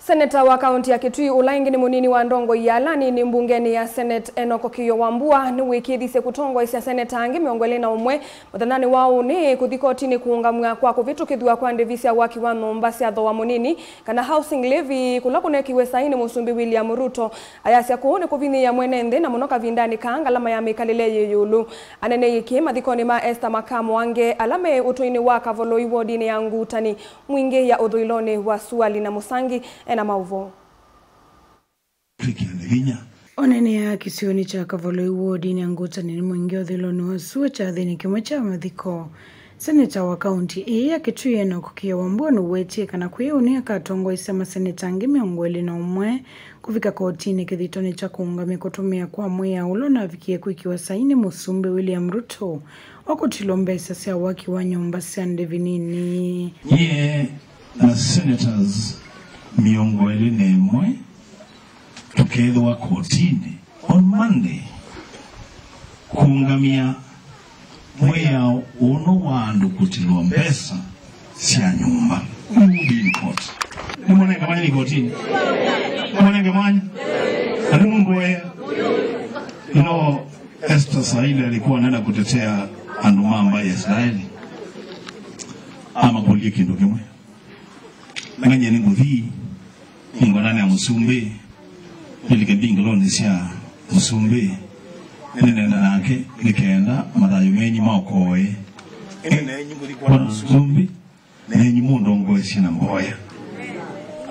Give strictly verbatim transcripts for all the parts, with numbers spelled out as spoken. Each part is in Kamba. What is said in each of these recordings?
Seneta wa kaunti ya Kitui, ũla ĩngĩ nĩ mũnini wa ndongoi ya ala anini mbungenĩ ya Senate, Enock Kĩĩo Wambua, nĩwĩkĩĩthisye kũtongoesya seneta angĩ mĩongo ĩlĩ na ũmwe mũthenyanĩ wa ũnĩ kũthi kotinĩ kũũngamw'a kwa kũvĩtũkĩthw'a kwa ndĩvi sya waki wa nyũmba sya thooa mũnini, kana housing levy, kũla kũnekiwe saini nĩ Mũsumbĩ William Ruto. Ayasya kũu nĩ kũvinyĩĩa mwene nthĩ, na mũno kavindanĩ kaa ngalama ya mĩkalĩle yĩ ĩũlũ. Anene ĩkĩ mathikonĩ ma Esther Makaa Mwange, ala me ũtũinĩ wa Kavoloi wodinĩ ya Ngutani Mwingĩ ya ũthũĩlonĩ wa Suali na Mũsangi, ena maũvoo. Twĩkĩane vinya. Onene ya kĩsionĩ kya Kavoloi wodinĩ ya Ngutani Mwingĩ ũthũĩlonĩ wa Sua kyathĩnĩ kĩmwe kya mathiko. Seneta wa kaunti ĩĩ ya Kitui Enock Kĩĩo Wambua nũwetie kana kwĩ ũnĩ akatongoesya maseneta angĩ mĩongo ĩlĩ na ũmwe kũvika kotinĩ kĩthitonĩ kya kũũngamya kũtũmĩa kwa mwĩao ũla ũnavikie kwĩkĩwa saini nĩ Mũsumbĩ William Ruto wa kũtilwa mbesa sya waki wa nyũmba sya ndĩvi nini. Nyie na senators mĩongo ĩlĩ na ĩmwe tũkeethĩwa kotinĩ on Monday kũũngamya mwĩao ũno wa andũ kũtilwa mbesa sya nyũmba. We will be in court. Nĩmũnenge mwanya nĩ kotinĩ. Nĩmũnenge mwanya. Na nĩmũngũea. You know, Esther saa ile alikuwa anaenda kutetea andũ ma mbaĩ ya Israeli. Amakũlilye kĩndũ kĩmwe. Nanyie nĩngũthi nĩngwonana na Mũsumbĩ, nĩlike mbingĩlonĩ sya Mũsumbĩ, nĩneene nake nĩ kenda mathayũ menyu maokoe. Ĩndĩ nenyu ngũthi kwa Mũsumbĩ, nenyu mũndongoesye na mboya.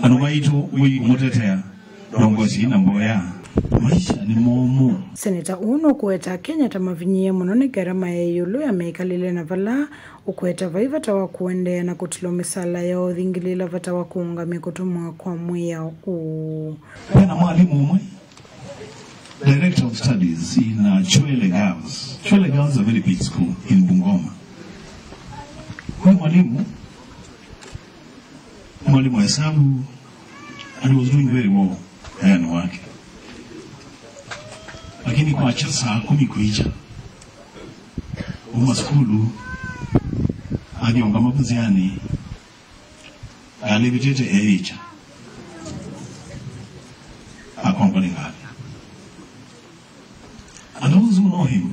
Andũ maitũ, wĩ mũtetea, ndongoesye na mboya. Maisha nĩ momũ. Seneta ũũ nũkũweta Akenya ta mavinyĩĩe mũno nĩ ngarama ya ĩũlũ ya mĩkalĩle na vala ũkweta vai vata wa kũendeea na kũtilwa mĩsaala ya ũthingĩlĩĩla vata wa kũũngamya kũtũmwa kwa mwĩao ũũ. Vena mwalimũ ũmwe, director of studies in uh, Chwele Girls. Chwele Girls is a very big school in Bungoma. Huyu mwalimu, mwalimu wa hesabu, and he was doing very well, yani wake. Lakini kwakya saa kumi kwĩkya, uma sukulu, athi ũngama vũnzĩanĩ, alivitĩte eĩkya, akongwa nĩ ngalĩ. And those who know him,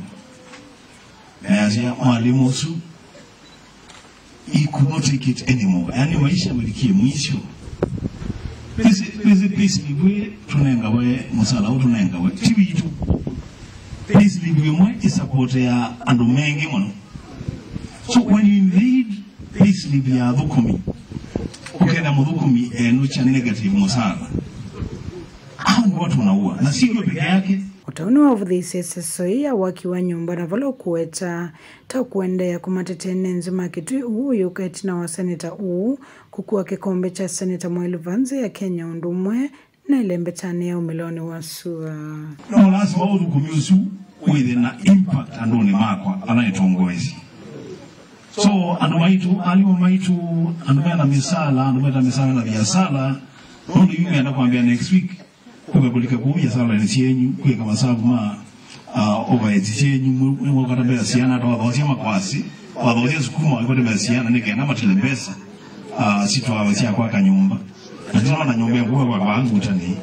measya, "Mwalimũ ũsu, he could not take it anymore." Yani maisha malikie mwisho. Pisi, pisi, pisi, nĩvw'ĩ tũnengawe, mũsala ũũ tũnengawe, ti witũ. Payslip ĩmwe ĩsapotea andũ mengĩ mũno. So when you invade payslip ya athũkũmi, ũkenda mũthũkũmi enũkya negative mũsala, hao nĩ watu unaua, na sio hiyo peke yake. Ũtau nĩwavũthĩĩsye ĩseso ĩĩ ya waki wa nyũmba na vala ũkũweta ta ũkũendeea kũmatetea ene nzĩ ma Kitui ũũ ũyũka ĩtina wa seneta ũũ kũkua kĩkombe kya seneta mwaĩlu va nzĩ ya Kenya ũndũ ũmwe na ĩlembetanĩ ya umĩlonĩ wa sua. No lasima ũthũkũmi ũsu wĩthĩe na impact andũnĩ makwa ala nĩtongoesye. So andũ maitũ, alimũ maitũ, andũ mena mĩsala, andũ mena mĩsala na viasala, nũndũ yu meenda kwambĩa next week, kũka kũlika kũu viasalanĩ syenyu, kwĩka masavu ma uh, overheads syenyu, mwe-, mwe-, mwakata mbesa syana, twathosya makwasi, wathoosya sukuma, wakwata mbesa syana, nĩ kenda matile mbesa, uh, sitwawe sya kwaka nyũmba. Na ndinona nyũmba ĩngũa kwa kwa Ngutani.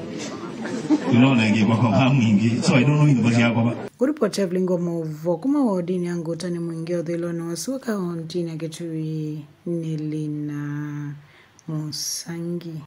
Ndinona ĩngĩ kwa kwa kwa mwingĩ. So I don't know nyũmba syakwa va. Kũripoti Evelyn Ngoma ũvo kuma wodinĩ ya Ngutani Mwingĩ ũthũĩlonĩ wa sua kauntinĩ ya Kitui nĩ Lina Mũsangi.